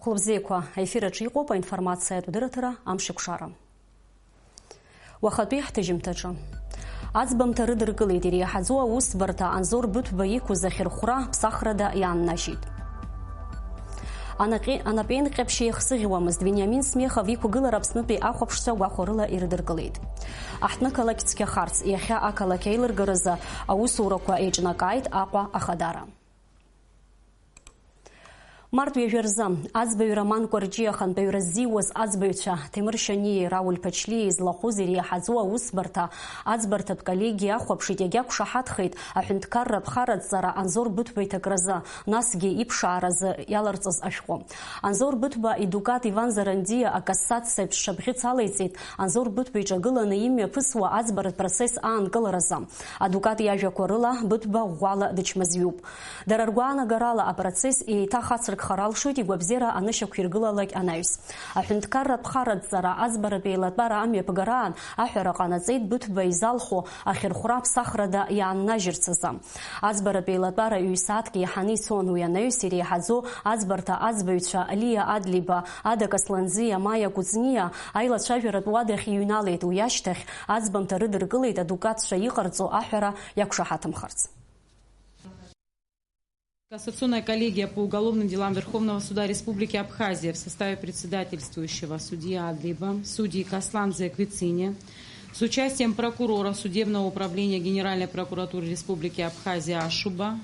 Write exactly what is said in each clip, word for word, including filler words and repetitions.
Хәылбзиақәа, аефир аҿы иҟоуп аинформациатә дырраҭара Амшеикәшара. Уахатәи ҳҭыжьымҭаҿы. Аӡбамҭа рыдыркылеит иреиҳаӡоу аусбарҭа Анзор Быҭәба иқәыз ахьырхәра ԥсахрада иааннажьит. Анаҟьи-, анапеинҟьаԥшь еихсыӷьуамызт, Вениамин Смехов иқәгылара Аԥснытәи ахәаԥшцәа гәахәарыла ирыдыркылеит. Аҳҭнықалақь цқьахарц, иахьа ақалақь аилыргаразы аусурақәа еиҿнакааит Аҟәа ахадара. Март ҩажәа рзы аӡбаҩ Роман Кәарҷиа ахантәаҩра ззиуаз аӡбаҩцәа Ҭемыр Шьаниеи Рауль Ԥачлиеи излахәыз иреиҳаӡоу аусбарҭа аӡбарҭатә коллегиа ахәаԥшит, иагьақәшаҳаҭхеит аҳәынҭқарратә хараҵара Анзор Быҭәба иҭакразы, насгьы иԥшааразы иаларҵаз ашәҟәы. Анзор Быҭәба идукат Иван Зарандиа акассациатә шабӷьыц алеиҵеит Анзор Быҭәба иҿагыланы имҩаԥысуа аӡбаратә процесс аанкыларазы. Адукат иажәақәа рыла, Быҭәба ӷәӷәала дычмазаҩуп. Дара ргәаанагарала, апроцесс еиҭах ацыркхар алшоит игәабзиара анышьақәиргылалак анаҩс. Аҳәынҭқарратә хараҵара аӡбаратә еилатәара амҩаԥгараан аҳәара ҟанаҵеит Быҭәба изалху ахьырхәра ԥсахрада иааннажьырц азы. Аӡбаратә еилатәара ҩ-сааҭк еиҳаны ицон, уи анаҩс иреиҳаӡоу аӡбарҭа аӡбаҩцәа Лиа Адлиба, Ада Касланӡиа, Маиа Кәыҵниа аилацәажәаратә уадахь иҩналеит, уи ашьҭахь аӡбамҭа рыдыркылеит адукатцәа иҟарҵо аҳәара иақәшаҳаҭымхарц. Кассационная коллегия по уголовным делам Верховного суда Республики Абхазия в составе председательствующего судьи Адлиба, судьи Касланзе Квицине, с участием прокурора Судебного управления Генеральной прокуратуры Республики Абхазия Ашуба,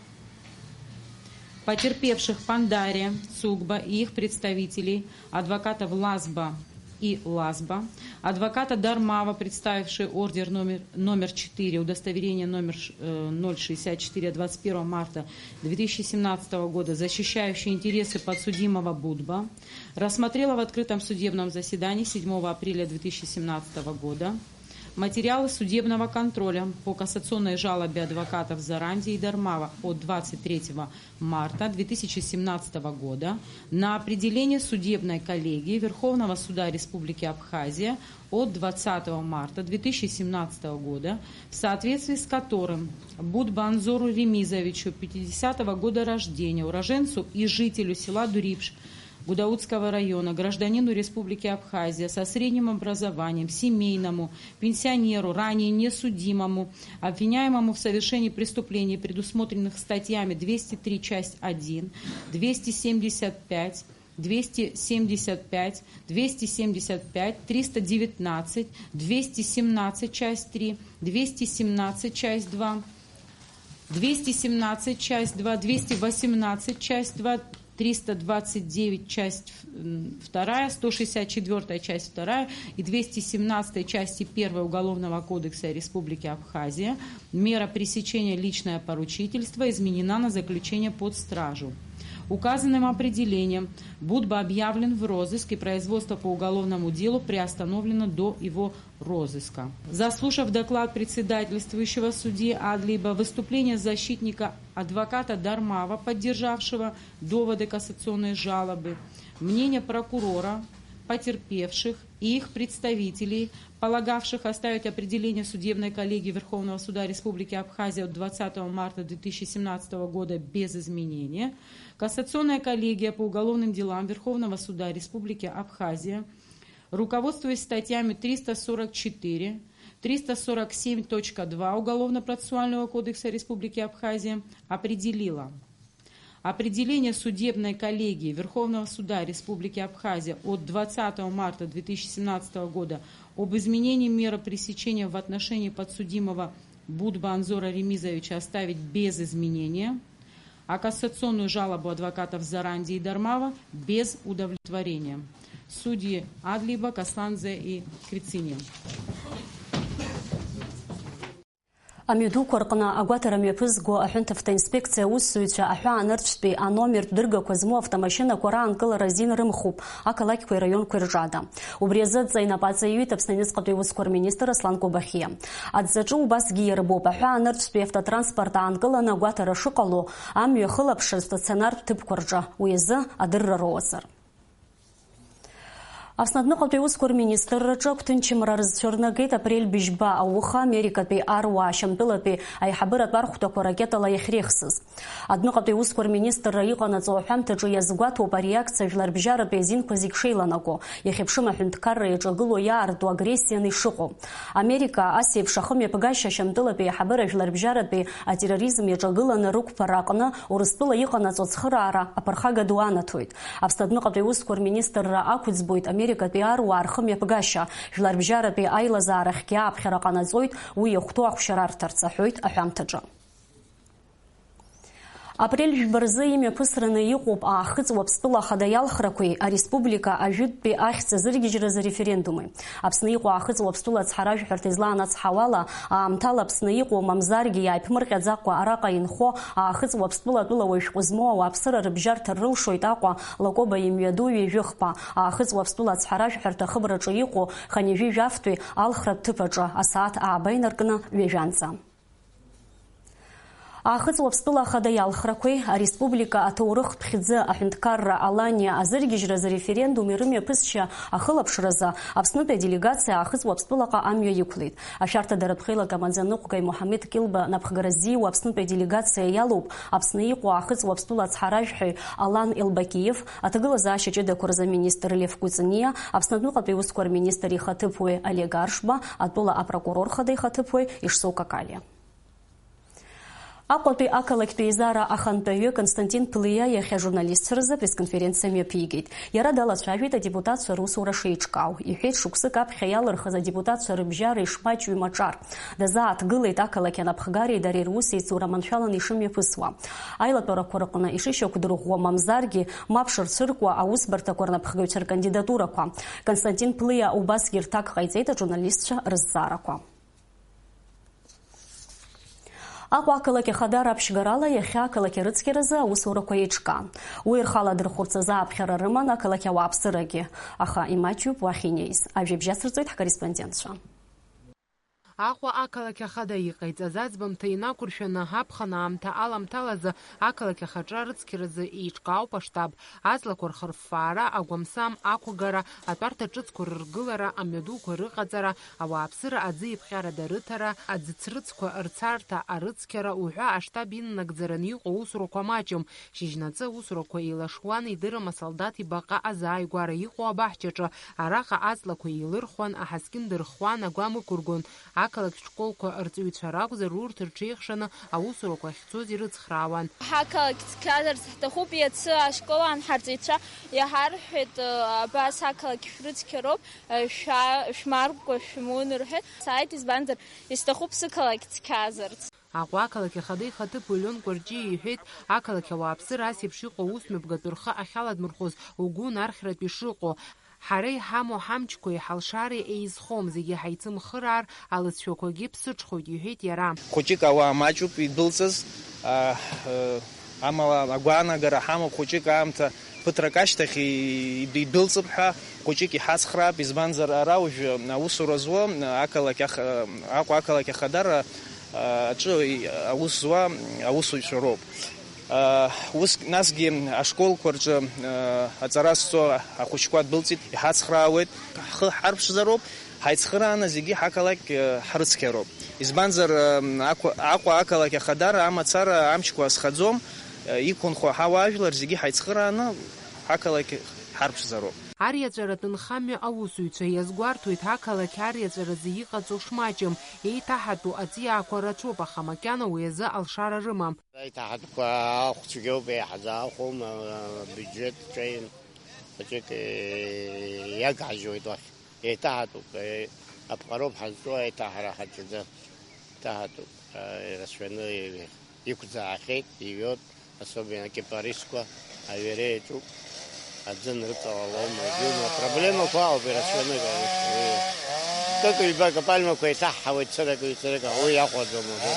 потерпевших Пандария, Цугба и их представителей, адвокатов Лазба и Лазба, адвоката Дармава, представивший ордер номер, номер четыре, удостоверение номер ш-, э, ноль шестьдесят четыре от двадцать первого марта две тысячи семнадцатого года, защищающий интересы подсудимого Будба, рассмотрела в открытом судебном заседании седьмого апреля две тысячи семнадцатого года материалы судебного контроля по кассационной жалобе адвокатов Заранди и Дармава от двадцать третьего марта две тысячи семнадцатого года на определение судебной коллегии Верховного суда Республики Абхазия от двадцатого марта две тысячи семнадцатого года, в соответствии с которым Будба Анзору Ремизовичу, пятидесятого года рождения, уроженцу и жителю села Дурипш Гудаутского района, гражданину Республики Абхазия со средним образованием, семейному, пенсионеру, ранее несудимому, обвиняемому в совершении преступлений, предусмотренных статьями двести три часть один, двести семьдесят пять, двести семьдесят пять, двести семьдесят пять, триста девятнадцать, двести семнадцать часть три, двести семнадцать часть два, двести семнадцать часть два, двести восемнадцать часть два, триста двадцать девять часть вторая, сто шестьдесят четвёртая часть вторая и двести семнадцатой части первой Уголовного кодекса Республики Абхазия, мера пресечения личное поручительство изменена на заключение под стражу. Указанным определением Будба объявлен в розыск и производство по уголовному делу приостановлено до его розыска. Заслушав доклад председательствующего судьи Адлиба, выступление защитника адвоката Дармава, поддержавшего доводы кассационной жалобы, мнение прокурора, потерпевших и их представителей, полагавших оставить определение судебной коллегии Верховного суда Республики Абхазия от двадцатого марта две тысячи семнадцатого года без изменения, кассационная коллегия по уголовным делам Верховного суда Республики Абхазия, руководствуясь статьями триста сорок четыре, триста сорок семь точка два Уголовно-процессуального кодекса Республики Абхазия, определила: определение судебной коллегии Верховного суда Республики Абхазия от двадцатого марта две тысячи семнадцатого года об изменении меры пресечения в отношении подсудимого Будба Анзора Ремизовича оставить без изменения, а кассационную жалобу адвокатов Заранди и Дармава без удовлетворения. Судьи Адлиба, Касланзе и Квицини. Амҩадуқәа рҟны агәаҭара мҩаԥызго аҳәынҭавтоинспекциа аусзуҩцәа аҳәаанырцәтәи аномертә дыргақәа змоу автомашьынақәа раанкылара азин рымхуп ақалақьқәеи раионқәеи рҿы ада. Убри азы адҵа инапы аҵаиҩит Аԥсны аҩныҵҟатәи аусқәа рминистр Аслан Кобахьиа. Адҵаҿы убасгьы иарбоуп аҳәаанырцәтәи автотранспорт аанкыланы агәаҭара шыҟало, амҩа ахылаԥшра стационартә ҭыԥқәа рҿы, уи азы адырра роуазар. Аԥсны адәныҟатәи аусқәа рминистрраҿы агәҭынчымра рызцәырнагеит апрель быжьба ауха Америкатәи аруаа шьамтәылатәи аиҳабыратә архәҭақәа ракетала иахьреихсыз. Адәныҟатәи аусқәа рминистрра иҟанаҵо аҳәамҭаҿы иазгәаҭоуп ареакциа жәларбжьаратәи азинқәа зегь шеиланаго, иахьеиԥшым аҳәынҭқарра иаҿагылоу иаарту агрессианы ишыҟоу. Америка ас еиԥш ахымҩаԥгашьа шьамтәылатәи аиҳабыра жәларбжьаратәи атерроризм иаҿагыланы рықәԥара аҟны Урыстәыла иҟанаҵо ацхыраара аԥырхага ду анаҭоит. Аԥсны адәныҟатәи аусқәа рминистрра ақәӡбоит Америкатәи аруаа рхымҩаԥгашьа, жәларбжьаратәи аилазаарахьгьы ааԥхьара ҟанаҵоит, уи иахәҭоу ахәшьара арҭарц, аҳәоит аҳәамҭаҿы. Апрель жәба рзы имҩаԥысраны иҟоуп Аахыҵ Уаԥстәыла Ахада иалхрақәеи ареспублика ажәытәтәи ахьӡ азыргьежьразы референдуми. Аԥсны иҟоу Аахыҵ Уаԥстәыла ацҳаражәҳәарҭа излаанацҳауала, аамҭала Аԥсны иҟоу, мамзаргьы иааиԥмырҟьаӡакәа араҟа инхо Аахыҵ Уаԥстәыла атәылауаҩ шәҟәы змоу ауааԥсыра рыбжьарҭа рылшоит Аҟәа, Лакоба имҩаду ҩажәихԥа, Аахыҵ Уаԥстәыла ацҳаражәҳәарҭа ахыбраҿы иҟоу хынҩажәи жәафтәи алхратә ҭыԥ аҿы асааҭ ааба инаркны ҩажәанӡа. Аахыҵ Уаԥстәыла Ахада иалхрақәеи ареспублика аҭоурыхтә хьӡы аҳәынҭқарра Аланиа азыргьежьразы референдуми рымҩаԥысшьа ахылаԥшразы Аԥснытәи аделегациа Аахыҵ Уаԥстәылаҟа амҩа иқәлеит. Ашәарҭадаратә хеилак амаӡаныҟәгаҩ Муҳамед Кьылба напхгара ззиуа Аԥснытәи аделегациа иалоуп Аԥсны иҟоу Аахыҵ Уаԥстәыла ацҳаражәҳәаҩ Алан Елбакиев, аҭагылазаашьа ҷыдақәа рзы аминистр Лев Кәыҵниа, Аԥсны адәныҟатәи аусқәа рминистр ихаҭыԥуаҩ Олег Аршба, атәыла апрокурор хада ихаҭыԥуаҩ Ишсоу Какалиа. Аҟәатәи ақалақьтә еизара ахантәаҩы Константин Ԥлиа иахьа ажурналистцәа рзы апресс-конференциа мҩаԥигеит. Иара далацәажәеит адепутатцәа русура шеиҿкаау. Иҳәеит, шықәсык аԥхьа иалырхыз адепутатцәа рыбжьара ишмаҷҩым аҿар. Дазааҭгылеит ақалақь анапхгареи дареи русеицура маншәаланы ишымҩаԥысуа. Аилатәарақәа рҟны ишышьақәдырӷәӷәо, мамзаргьы, мап шырцәыркуа аусбарҭақәа рнапхгаҩцәа ркандидатурақәа. Константин Ԥлиа убасгьы рҭак ҟаиҵеит ажурналистцәа рызҵаарақәа. Аҟәа ақалақь ахадара аԥшьгарала иахьа ақалақь арыцқьаразы аусурақәа еиҿкаан. Уи рхы аладырхәырц азы ааԥхьара рыман ақалақь ауааԥсырагьы, аха имаҷҩуп уахь инеиз. Ажәабжь ацырҵоит ҳкорреспондентцәа. Аҟәа ақалақь ахада иҟаиҵаз аӡбамҭа инақәыршәаны, аԥхын аамҭа аламҭалазы ақалақь ахаҿы арыцқьаразы еиҿкаауп аштаб, аҵлақәа рхырффаара, агәамсам ақәгара, атәарҭа ҿыцқәа рыргылара, амҩадуқәа рыҟаҵара, ауааԥсыра аӡы иԥҟьарада рыҭара, аӡыцрыцқәа рцарҭа, арыцқьара уҳәа аштаб иннагӡараны иҟоу аусурақәа маҷым. Шьыжьнаҵы аусурақәа еилашуан, идырым асолдаҭ ибаҟа азааигәара иҟоу абаҳчаҿы. Араҟа аҵлақәа еилырхуан, аҳаскьын дырхуан, агәам ықәыргон. Ақалақь школқәа рҵаҩцәа ракәзар, урҭ рҽеихшаны аусурақәа ахьцоз ирыцхраауан. Ҳақалақь цқьазарц ҳҭахуп, иацы ашкол аан ҳарҵаҩцәа иаҳарҳәеит, абас ақалақь шәрыцқьароуп, шәа-, шәмаркәкәа шәымун рҳәеит. Сааит, избанзар, исҭахуп сықалақь цқьазарц. Аҟәа ақалақь ахада ихаҭыԥуаҩ Леон Кәарҷиа иҳәеит, ақалақь ауааԥсыра ас еиԥш иҟоу аус мҩаԥгатәы рхы ахьаладмырхәоз угәы унархьратәы ишыҟоу. Ҳара иҳамоу ҳамчқәеи ҳалшареи еизхом, зегьы ҳаицымхыраар, алыҵшәақәагьы ԥсыҽхоит, иҳәеит иара. Хәыҷык ауаа маҷуп идәылҵыз, а, э, амала агәаанагара ҳамоуп, хәыҷык аамҭа ԥыҭрак ашьҭахь и-, идәылҵып ҳәа, хәыҷык иҳацхраап, избанзар, ара уажәы аусура зуа ақалақь ах-, Аҟәа ақалақь ахадара аҿы аус зуа аусуҩцәа роуп. Ус, насгьы ашколқәа рҿы аҵара зҵо ахәыҷқәа дәылҵит, иҳацхраауеит. Ҳхы ҳарԥшӡароуп, ҳаицхырааны зегьы ҳақалақь ҳрыцқьароуп. Избанзар, Аҟәа ақалақь ахадара амацара амчқәа азхаӡом, иқәынхо ҳауаажәлар зегьы ҳаицхырааны ҳақалақь ҳарԥшӡароуп. Ариаҵәаратә нхамҩа аусуҩцәа иазгәарҭоит, ақалақь ариаҵәаразы иҟаҵоу шмаҷым, еиҭаҳатәу аҵиаақәа рацәоуп, аха макьана уи азы алшара рымам. Аиҭаҳатәқәа ахәцәгьоуп еиҳаӡа ахәом, абиуџьет ҿеин, хәыҷык, е, иагҳажьуеит уахь. Еиҭаҳатәуп, е, аԥҟароуп ҳазҿу, аиҭаҳара ҳаҿаӡам. Еиҭаҳатәуп, е, ирацәаны, е, иқәӡаахьеит, иҩот, особенно акипарисқәа, аҩере иаҿуп, аӡы нрыҵалалом, уажәы апроблемақәа ауп ирацәаны, кык-ҩбак апальмақәа еиҭаҳҳауеит, цырак-ҩ-, цырак, уи иахәаӡом уажәы.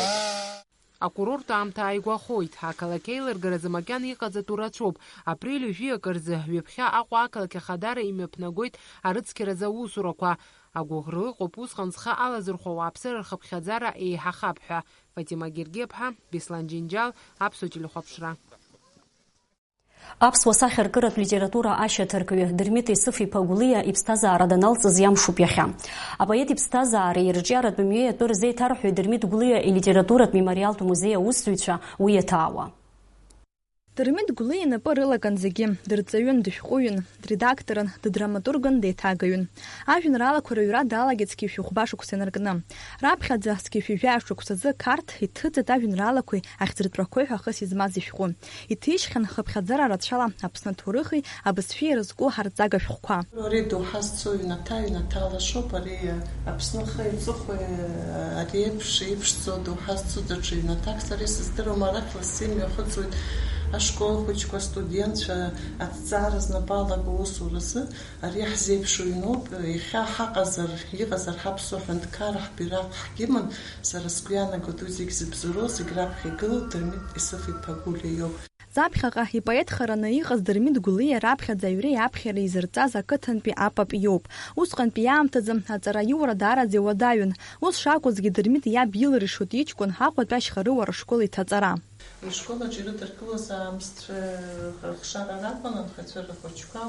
Акурорттә аамҭа ааигәахоит, ақалақь аилыргаразы макьана иҟаҵатәу рацәоуп. Апрель ҩажәи акы рзы ҩаԥхьа Аҟәа ақалақь ахадара имҩаԥнагоит арыцқьаразы аусурақәа. Агәыӷра ыҟоуп усҟан зхы алазырхәо ауааԥсыра рхыԥхьаӡара еиҳахап ҳәа. Фатима Гергеԥҳа, Беслан Џьынџьал, Аԥсуа телехәаԥшра. Аԥсуа сахьаркыратә литература ашьаҭаркҩы Дырмит Исыф-иԥа Гәлиа иԥсҭазаара даналҵыз иамшуп иахьа. Апоет иԥсҭазаареи ирҿиаратә мҩеи атәы рзеиҭарҳәоит Дырмит Гәлиа илитературатә мемориалтә музеи аусзуҩцәа уи иаҭаауа. Дырмит Гәлиа инапы рылаган зегьы, дырҵаҩын, дышәҟәыҩҩын, дредакторын, дыдраматургын, деиҭагаҩын. Ажәеинраалақәа рыҩра далагеит зқьи жәшәи хәба шықәса инаркны. Раԥхьаӡа зқьи жәшәи жәаҩа шықәсазы Қарҭ иҭыҵит ажәеинраалақәеи ахьӡыртәрақәеи ҳәа хыс измаз ишәҟәы. Иҭижьхьан хыԥхьаӡара рацәала Аԥсны аҭоурыхи абызшәеи ирызку ҳарҵага шәҟәқәа. Ари доуҳа зцу ҩнаҭа, ҩнаҭа лашоуп, ари Аԥсны ахи аҵыхәеи, ари еиԥш, еиԥшӡоу доуҳа зцу даҽа ҩнаҭак сара исыздыруам, арахь лассы имҩахыҵуеит ашкол хәыҷқәа, астудентцәа, аҭҵаара знапы алаку аусуразы. Ари ҳзеиԥшу ҩноуп, иахьа ҳаҟазар, иҟазар ҳаԥсуа ҳәынҭқарра, ҳбираҟ, ҳгимн, сара сгәы иаанагоит уи зегь зыбзоуроу, зегь раԥхьа игылоу Дырмит Исыф-иԥа Гәлиа иоуп. Заԥхьаҟа ипоет хараны иҟаз Дырмит Гәлиа раԥхьаӡа аҩреи аԥхьареи изырҵаз ақыҭантәи апап иоуп. Усҟантәи иаамҭазы аҵараиура даараӡа иуадаҩын. Ус шакәызгьы, Дырмит иаб илыршоит иҷкәын Аҟәатәи ашьхарыуаа рышкол иҭаҵара. Ишкол аҿы ирыдыркылоз аамсҭцәа рыхшара ракәын, анхацәа рхәыҷқәа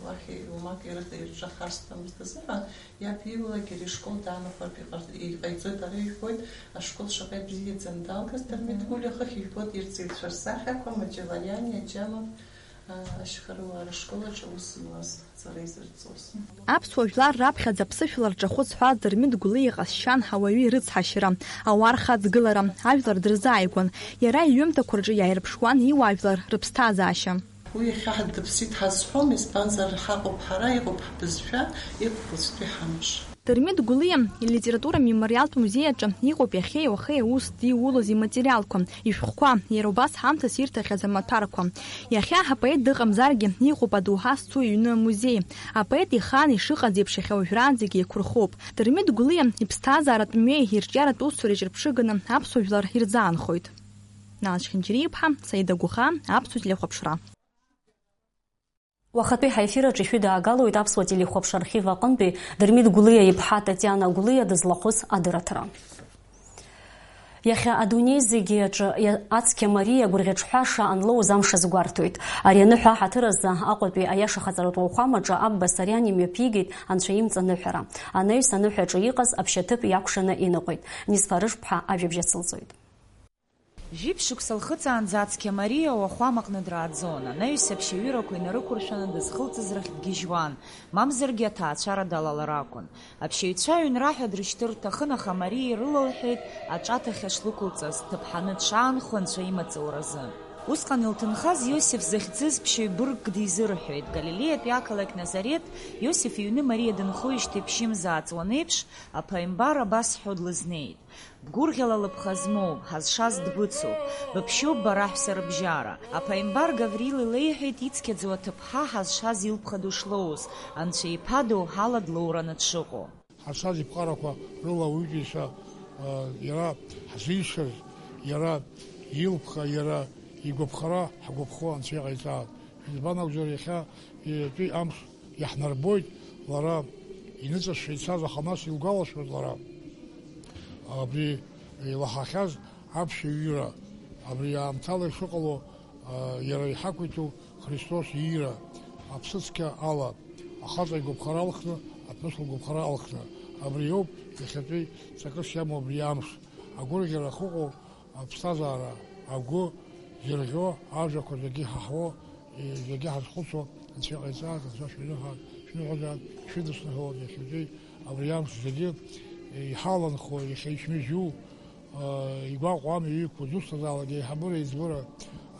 уахь иумак ирыда-, ирҿахарстәымызт азыҳәан, иаԥиулагьы ари ашкол даанахәартә иҟар-, иҟаиҵоит. Ара ижәбоит, ашкол шаҟа ибзиаӡаны далгаз Дырмит Гәлиа, хыхь ижәбоит ирҵаҩцәа рсахьақәа, Маџьавариани, Аџьамов, а, ашьхарыуаа рышкол аҿы аус зуаз, аҵара изырҵоз. Аԥсуа жәлар раԥхьаӡа аԥсышәала рҿахәы зҳәаз Дырмит Гәлиа иҟазшьан ауаҩы ирыцҳашьара, ауаа рхаҵгылара, ажәлар дырзааигәан. Иара иҩымҭақәа рҿы иааирԥшуан иуаажәлар рыԥсҭазаашьа. Уи иахьа ҳа дыԥсит ҳазҳәом, избанзар, ҳаҟоуп ҳара, иҟоуп ҳбызшәа, иҟоуп уаҵәтәи ҳамш. Дырмит Гәлиа илитература мемориалтә музеи аҿы иҟоуп иахьеи уахеи аус диулоз иматериалқәа, ишәҟәқәа, иара убас ҳамҭас ирҭахьаз амаҭәарқәа. Иахьа апоет дыҟамзаргьы, иҟоуп адоуҳа зцу иҩны амузеи. Апоет ихаан ишыҟаз еиԥш, иахьа уажәраанӡагьы еиқәырхоуп. Дырмит Гәлиа иԥсҭазааратә мҩеи ирҿиаратә усуреи рҿаԥшыганы аԥсуа жәлар ирзаанхоит. Нал Чхинчириа-иԥҳа, Саида Гәыхаа, Аԥсуа телехәаԥшра. Уахатәи ҳаефир аҿы шәыдаагалоит Аԥсуа телехәаԥшра архив аҟынтәи Дырмит Гәлиа иԥҳа Татиана Гәлиа дызлахәыз адырраҭара. Иахьа адунеи зегьы аҿы иа-, ацқьа Мариа гәырӷьаҿҳәаша анлоуз амш азгәарҭоит. Ари аныҳәа аҳаҭыр азы Аҟәатәи аиашахаҵаратә уахәамаҿы Абба Сариан имҩаԥигеит Анцәа имҵаныҳәара. Анаҩс аныҳәаҿы иҟаз аԥшьаҭыԥ иакәшаны иныҟәеит. Низфа Рышԥҳа ажәабжь ацылҵоит. Жәиԥшь шықәса лхыҵаанӡа ацқьа Мариа ауахәамаҟны драаӡон, анаҩс аԥшьаҩырақәа инарықәыршәаны дызхылҵыз рахь дгьежьуан, мамзаргьы аҭаацәара далалар акәын. Аԥшьаҩцәа аҩнра ҳәа дрышьҭыр рҭахын, аха Мариа ирылалҳәеит аҿаҭахьа шлықәылҵаз, дҭыԥҳаны дшаанхо Анцәа имаҵуразы. Усҟан илҭынхаз Иосиф захьӡыз ԥшьаҩ быргк дизырҳәеит. Галилеиатәи ақалақь Назарет, Иосиф иҩны Мариа дынхоижьҭеи ԥшьымз ааҵуан еиԥш, аԥааимбар абас ҳәо длызнеит. Бгәырӷьала лыԥха змоу, ҳазшаз дбыцуп, быԥшьоуп бара ҳәса рыбжьара. Аԥааимбар Гаврил илеиҳәеит ицқьаӡоу аҭыԥҳа ҳазшаз илԥха ду шлоуз, Анцәа иԥа доуҳала длоураны дшыҟоу. Ҳазшаз иԥҟарақәа рыла ауаҩытәыҩса, а, иара ҳзишаз, иара илԥха, иара игәаԥхара ҳгәаԥхо Анцәа иҟаиҵааит. Избан акәзар, иахьа, иатәи амш иаҳнарбоит, лара иныҵашәа ицаз, аха нас илгәалашәоит лара абри илаҳахьаз аԥшьаҩыра, абри аамҭала ишыҟало, а, иара иҳақәиҭу Христос иира, аԥсыцқьа ала, ахаҵа игәаԥхара алхны, аԥҳәыс лгәаԥхара алхны. Абри иоуп иахьатәи ҵакыс иамоу абри амш. Агәырӷьара ахьыҟоу, аԥсҭазаара агәы зырӷьо, ажәақәа зегьы иҳаҳауа, зегьы ҳазхәыцуа Анцәа иҟаиҵааит, Анцәа шәиныҳәа-, шәныҳәазааит, шәыдысныҳәалоит иахьатәи абри амш зегьы иҳаланхо, иахьа ичмыжьу, игәаҟуа амҩа иқәу, дызусҭазаалак еиҳабыра, еиҵбыра,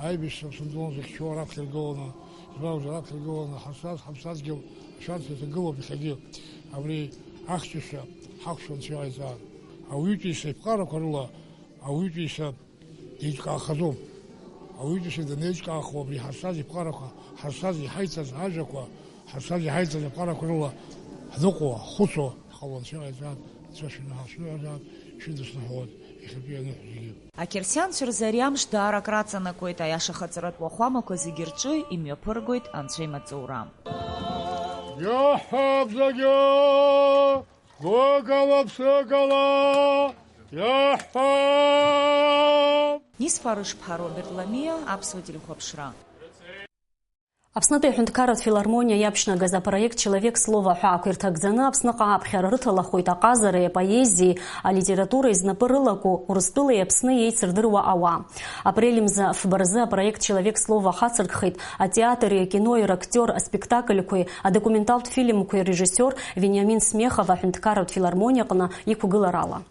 аибашьцәа аԥсынтәылан зыхьчо раԥхьа иргыланы, избан акәзар, раԥхьа иргыланы ҳазшаз ҳаԥсадгьыл ашәарҭа иҭагылоуп иахьагьы. Абри ахьчашьа ҳахәшьуа Анцәа иҟаиҵааит. Ауаҩытәыҩса иԥҟарақәа рыла Ауаҩытәыҩса деиҿкаахаӡом. Ауаҩытәыҩса данеиҿкаахо абри ҳазшаз иԥҟарақәа, ҳазшаз иҳаиҭаз ажәақәа, ҳазшаз иҳаиҭаз аԥҟарақәа рыла ҳныҟәо, ҳхәыцуа ҳҟалон. Анцәа иҟаиҵааит, Анцәа шәынаҳа-, шәныҳәазааит, шәыдысныҳәалоит иахьатәи аныҳәа зегьы. Ақьырсианцәа рзы ари амш даара акраҵанакуеит, аиаша хаҵаратә уахәамақәа зегьы рҿы имҩаԥыргоит Анцәа имаҵура. Иаҳҳәап зегьы! Гәыкала-ԥсыкала иаҳҳәап! Нисфа Рышԥҳа, Роберт Ламиа, Аԥсуа телехәаԥшра. Аԥснытәи аҳәынҭқарратә филармониа иаԥшьнагаз апроект Человек слова ҳәа ақәирҭагӡаны Аԥсныҟа аԥхьара рыҭалахоит аҟазареи апоезиеи алитературеи знапы рылаку Урыстәылеи Аԥсни еицырдыруа ауаа. Апрель мза фба рзы апроект Человек слова хацыркхеит атеатри акинои рактиор аспектакльқәеи адокументалтә фильмқәеи режиссиор Вениамин Смехов аҳәынҭқарратә филармониаҟны иқәгыларала.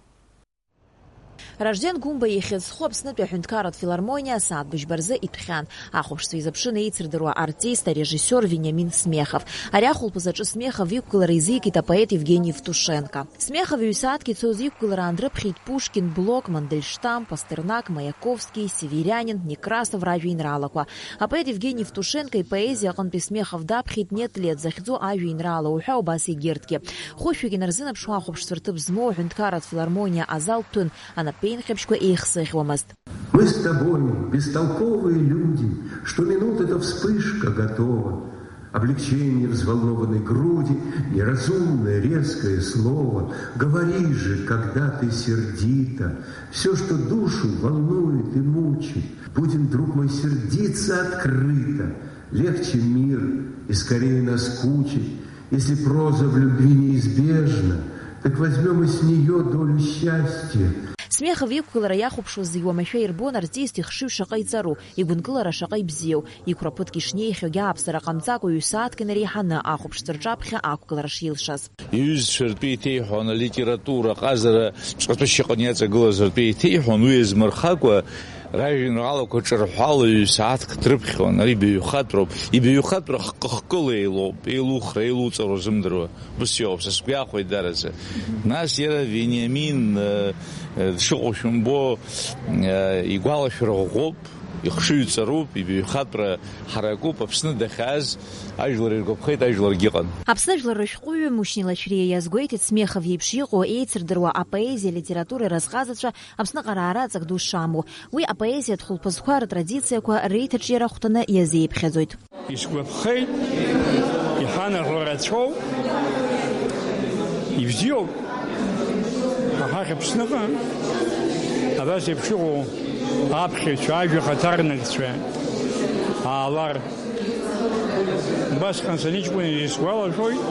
Ражден Гәымба ихьӡ зху Аԥснытәи аҳәынҭқарратә филармониа асааҭ быжьба рзы итәхьан. Ахәаԥшцәа изыԥшын еицырдыруа артист, арежиссиор Вениамин Смехов. Ари ахәылԥаз аҿы Смехов иқәгылара изикит апоет Евгени Евтушенко. Смехов ҩ-сааҭк ицоз иқәгылара аан дрыԥхьеит Пушкин, Блок, Мандельштам, Пастернак, Маяковски, Северианин, Некрасов ражәеинраалақәа. Апоет Евгени Евтушенко ипоезиа аҟынтәи Смехов даԥхьеит Нет-лет захьӡу ажәеинраала уҳәа убас егьырҭгьы. Хәышәҩык инарзынаԥшуа ахәаԥшцәа рҭыԥ змоу аҳәынҭқарратә филармониа азал ҭәын, анапеинҟьабжьқәа еихсыӷьуамызт. Мы с тобой, бестолковые люди, что минут эта вспышка готова. Облегчение взволнованной груди, неразумное резкое слово. Говори же, когда ты сердита, все, что душу волнует и мучит. Будем, друг мой, сердиться открыто. Легче мир и скорее наскучит. Если проза в любви неизбежна, так возьмем и с нее долю счастья. Смехов иқәгылара иахәаԥшуаз зегь уамашәа ирбон артист ихшыҩ шаҟа иҵару, игәынкылара шаҟа ибзиоу, иқәра ԥыҭк ишнеихьоугьы ааԥсара ҟамҵакәа ҩ-сааҭк инареиҳаны ахәаԥшцәа рҿаԥхьа ақәгылара шилшаз. Иҩызцәа ртәы еиҭеиҳәон, алитература, аҟазара ҵәҟьатәышьа аҟны иаҵагылаз ртәы еиҭеиҳәон, уи иазмырхакәа ражәеинраалақәа ҿырҳәала ҩ-сааҭк дрыԥхьон, ари ибаҩхатәроуп, ибаҩхатәра хкы-хкыла еилоуп, еилухра, еилуҵара узымдыруа. Ус иоуп, са сгәы иахәеит дараӡа. Нас иара Вениамин, э, э, дшыҟоу шәымбо, э, игәалашәара ӷәӷәоуп, ихшыҩ ҵаруп, ибаҩхатәра ҳаракуп, Аԥсны дахьааз ажәлар иргәаԥхеит, ажәларгьы ыҟан. Аԥсны ажәлар рышәҟәыҩҩы Мушьни Лашәриа иазгәеиҭеит Смехов иеиԥш иҟоу еицырдыруа апоезиа, алитература разҟазацәа Аԥсныҟа раара аҵак ду шамоу. Уи апоезиатә хәылԥазқәа ртрадициақәа реиҭаҿиара ахәҭаны иазеиԥхьаӡоит. Исгәаԥхеит, иҳанаҳәо рацәоуп, ибзиоуп. Ҳа ҳахь Аԥсныҟа абас еиԥш иҟоу аԥхьаҩцәа, ажәа хаҭарнакцәа аалар. Убасҟан саныҷкәын исгәалашәоит,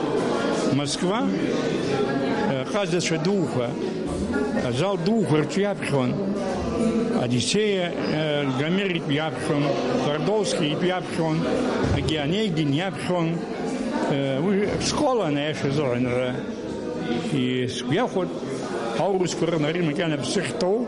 Москва, э, ҟазацәа дуқәа, азал дуқәа рҿы иаԥхьон. Одиссея, э, Гомер итәы иаԥхьон, Твардовски итәы иаԥхьон, Онегин иаԥхьон. Э, уи школан, аиаша азыҳәан, ара. И-, сгәы иахәоит, аурысқәа рҟны ари макьана ԥсы ахьҭоу,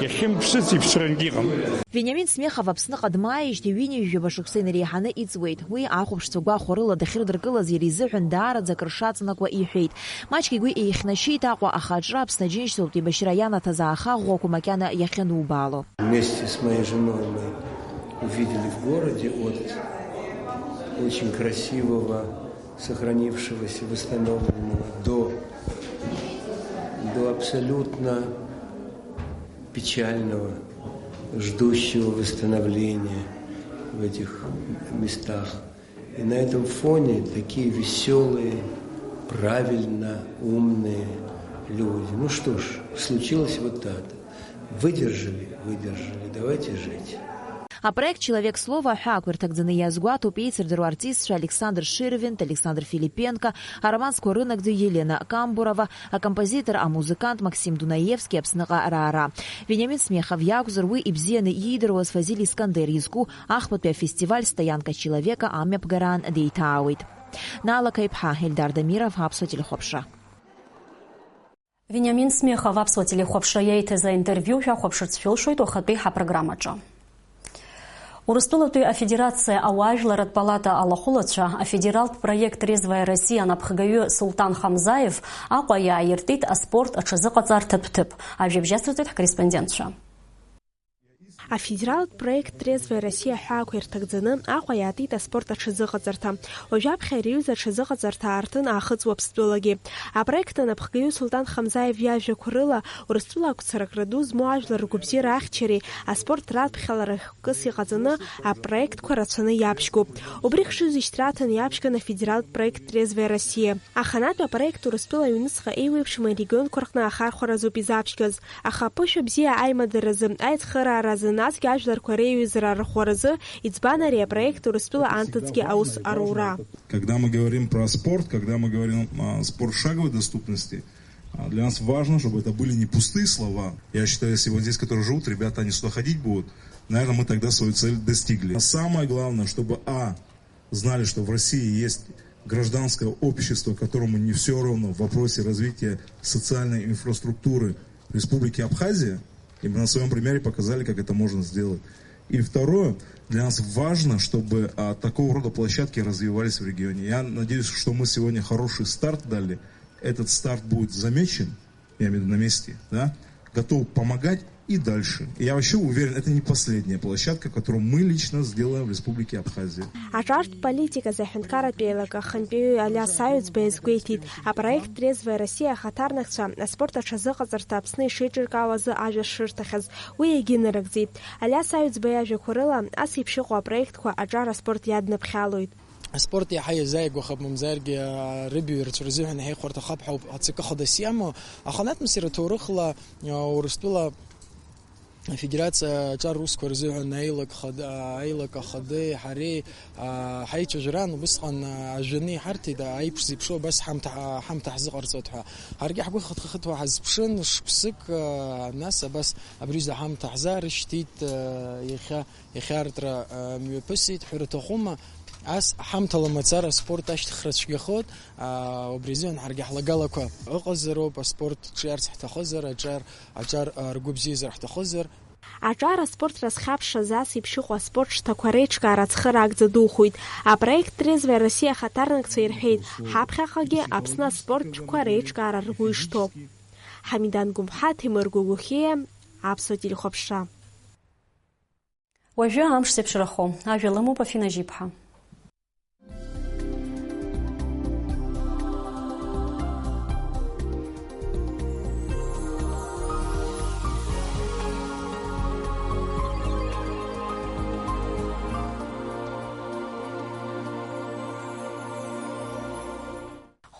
иахьымԥсыц иԥсрангьы иҟам. Вениамин Смехов Аԥсныҟа дмааижьҭеи ҩынҩажәаба шықәса инареиҳаны иҵуеит. Уи ахәаԥшцәа гәахәарыла дахьрыдыркылаз иара изыҳәан даараӡа акыр шаҵанакуа иҳәеит. Маҷк игәы еихьнашьеит Аҟәа, аха аҿра Аԥсны Аџьынџьтәылатә еибашьра ианаҭаз ааха ӷәӷәақәа макьана иахьанубаало. Вместе с моей женой мы увидели в городе от очень красивого, сохранившегося, восстановленного, до, до абсолютно печального, ждущего восстановления в этих местах. И на этом фоне такие веселые, правильно, умные люди. Ну что ж, случилось вот это. Выдержали, выдержали. Давайте жить. Апроект Человек слова ҳәа ақәирҭагӡаны иазгәаҭоуп еицырдыруа артистцәа Александр Ширвиндт, Александр Филипенко, аромансқәа рынагӡаҩ Елена Камбурова, акомпозитор, амузыкант Максим Дунаевски Аԥсныҟа раара. Вениамин Смехов иакәзар, уи ибзианы иидыруаз Фазиль Искандер изку ахԥатәи афестиваль «Стоянка человека» амҩаԥгараан деиҭаауеит. Наала Қаиԥҳа, Ельдар Дамиров, Аԥсуа телехәаԥшра. Вениамин Смехов Аԥсуа телехәаԥшра иаиҭаз аинтервиу шәахәаԥшырц шәылшоит уахатәи ҳапрограммаҿы. Урыстәылатәи Афедерациа ауаажәларратә палата алахәылацәа афедералтә проект «Трезвая Россия» анапхгаҩы Султан Хамзаев Аҟәа иааиртит аспорт аҽазыҟаҵарҭатә ҭыԥ. Ажәабжь ацырҵоит ҳкорреспондентцәа. Афедералтә проект «Трезвая Россия» ҳәа ақәирҭагӡаны Аҟәа иаатит аспорт аҽазыҟаҵарҭа. Уажәаԥхьа ари аҩыза аҽазыҟаҵарҭа аартын Аахыҵ Уаԥстәылагьы. Апроект анапхгаҩы Султан Хамзаев иажәақәа рыла, Урыстәыла ақәцаракра ду змоу ажәлар ргәабзиара ахьчареи аспорт раԥхьалара хкыс иҟаҵаны апроектқәа рацәаны иаԥшьгоуп. Убри хшыҩзышьҭра аҭаны иаԥшьган афедералтә проект «Трезвая Россия». Аханатә апроект Урыстәыла аҩныҵҟа еиуеиԥшым арегионқәа рҟны ахархәаразоуп изаԥшьгаз. Аха аԥышәа бзиа аимадаразы, аицхырааразы, Насгьы ажәларқәа реиҩызара арӷәӷәаразы иӡбан ари апроект Урыстәыла анҭыҵгьы аус арура. Когда мы говорим про спорт, когда мы говорим о спорт шаговой доступности, а, для нас важно, чтобы это были не пустые слова. Я считаю, если вот здесь, которые живут, ребята, они сюда ходить будут, наверное, мы тогда свою цель достигли. А самое главное, чтобы, а, знали, что в России есть гражданское общество, которому не всё равно в вопросе развития социальной инфраструктуры Республики Абхазия, и мы на своём примере показали, как это можно сделать. И второе, для нас важно, чтобы, а, такого рода площадки развивались в регионе. Я надеюсь, что мы сегодня хороший старт дали. Этот старт будет замечен, я имею в виду на месте, да, готов помогать и дальше. И я вообще уверен, это не последняя площадка, которую мы лично сделаем в Республике Абхазия. Аҿартә политиказы аҳәынҭқарратә еилак ахантәаҩы Алиас Аҩӡба иазгәеиҭеит, апроект Трезвая Россия ахаҭарнакцәа аспорт аҽазыҟаҵарҭа Аԥсны ишеиҿыркаауа азы ажәа шырҭахьаз. Уи егьынарыгӡеит. Алиас Аҩӡба иажәақәа рыла, ас еиԥш иҟоу апроектқәа аҿар аспорт иадныԥхьалоит. Аспорт иаҳа иазааигәахап, мамзаргьы, аа, рыбаҩрцәа рзыҳәан иаҳа ихәарҭахап ҳәа ауп ацк ахадас иамоу. Аха анатә мсыр аҭоурыхла, аа, Урыстәыла Афедерациа аҿар усқәа рзыҳәан аилак хад-, аилак ахадеи ҳареи, аа, ҳаицәажәаран, убысҟан, аа, ажәаны иҳарҭеит, аиԥш зеиԥшу абас ҳамҭа, ҳамҭа ҳзыҟарҵоит ҳәа. Ҳаргьы ҳгәы хыҭхыҭуа ҳазԥшын, шықәсык, аа, нас абас абри аҩыза ҳамҭа ҳзаарышьҭит, аа, иахьа, иахьа артра, аа, мҩаԥысит ҳәа рҭахума? Ас ҳамҭала мацара аспорт ашьҭыхра цәгьахоит, аа, убри азыҳәан ҳаргьы ҳлагалақәа ыҟазароуп, аспорт ҿиарц ҳҭахызар, аҿар, аҿар, аа, ргәы бзиазар ҳҭахызар. Аҿар аспорт разхьаԥшраз ас еиԥш иҟоу аспорт шҭақәа реиҿкаара ацхыраагӡа духоит. Апроект Трезвая Россия ахаҭарнакцәа ирҳәеит, ҳаԥхьаҟагьы Аԥсны аспорт ҿқәа реиҿкаара ргәы ишҭоу. Ҳамидан Гәымҳа, Ҭемыр Гәыгәхиа, Аԥсуа телехәаԥшра. Уажәы амш зеиԥшрахо ажәа лымоуп Афина Жьиԥҳа.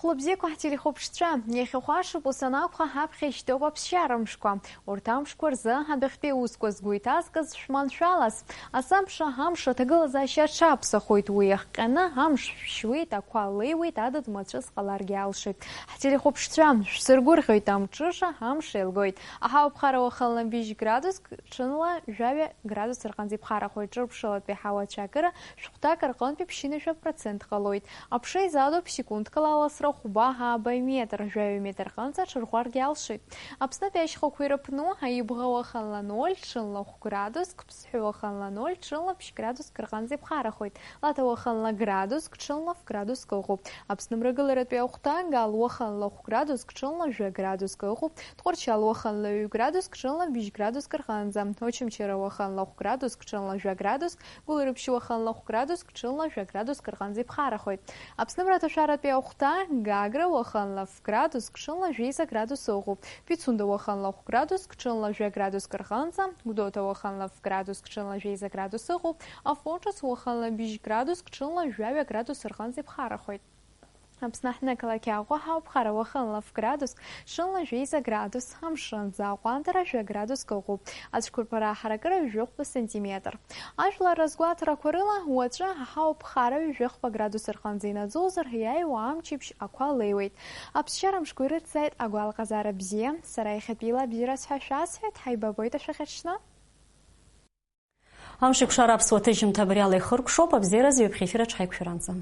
Хәлыбзиақәа ҳтелехәаԥшцәа, иахьахәашоуп ус анакәха, ҳаԥхьа ишьҭоуп аԥсшьара мшқәа. Урҭ амшқәа рзы адәахьтәи аусқәа згәы иҭазкыз шәманшәалаз. Асабша амш аҭагылазаашьа аҽаԥсахоит, уи иахҟьаны амш шәшьуеит, ақәа леиуеит, адыд мацәыс ҟаларгьы алшоит. Ҳтелехәаԥшцәа, шәсыргәырӷьоит, амҽыша амш еилгоит. Аҳауа ԥхара уахынла быжь градуск, ҽынла жәаҩа градус рҟынӡа иԥхарахоит, ҿырԥшылатәи аҳауа ацәаакыра шәҟәҭак рҟынтәи ԥшьынҩажәа процент ҟалоит. Аԥша изадоуп секундкала аласра хәба ааба метр, жәаҩа метр рҟынӡа аҽырӷәӷәаргьы алшоит. Аԥснытәи ашьхақәа ирыԥну, Аибӷа уахынла ноль, ҽынла хә градуск, Ԥсҳәы уахынла ноль, ҽынла ԥшь градуск рҟынӡа иԥхарахоит. Лаҭа уахынла градуск, ҽынла ф градуск ыҟоуп. Аԥсны мрагыларатәи ахәҭа, Гал уахынла хә градуск, ҽынла жәа градуск ыҟоуп. Тҟәарчал уахынла ҩ градуск, ҽынла быжь градуск рҟынӡа. Очамчыра уахынла хә градуск, ҽынла жәа градуск, Гәылрыԥшь уахынла хә градуск, ҽынла жәа градуск рҟынӡа иԥхарахоит. Аԥсны мраҭашәаратәи ахәҭа, Гагра уахынла ф градуск, ҽынла жәеиза градус ыҟоуп. Пицунда уахынла хә градуск, ҽынла жәа градуск рҟынӡа, Гәдоуҭа уахынла ф градуск, ҽынла жәеиза градус ыҟоуп. Афон ҿыц уахынла быжь градуск, ҽынла жәаҩа градус рҟынӡа иԥхарахоит. Аԥсны аҳҭнықалақь Аҟәа ҳауп, ԥхара уахынла ф градуск, ҽынла жәеиза градус, амшынӡы аҟәандара жәа градуск ыҟоуп, ацәқәырԥара аҳаракыра жәохәба сантиметр. Ажәлар рызгәаҭарақәа рыла, уаҵәы аҳауа ԥхара ҩажәихәба градус рҟынӡа инаӡозар, иааиуа амчыбжь ақәа леиуеит. Аԥсшьара мшқәа ирыцзааит агәалаҟазаара бзиа, сара иахьатәиала абзиараз ҳәа шәасҳәеит, ҳаибабоит ашәахьаҽны. Амшеикәшара аԥсуа ҭыжьымҭа абри ала ихыркәшоуп, абзиараз ҩаԥхьа ефир аҿы ҳаиқәшәаранӡа.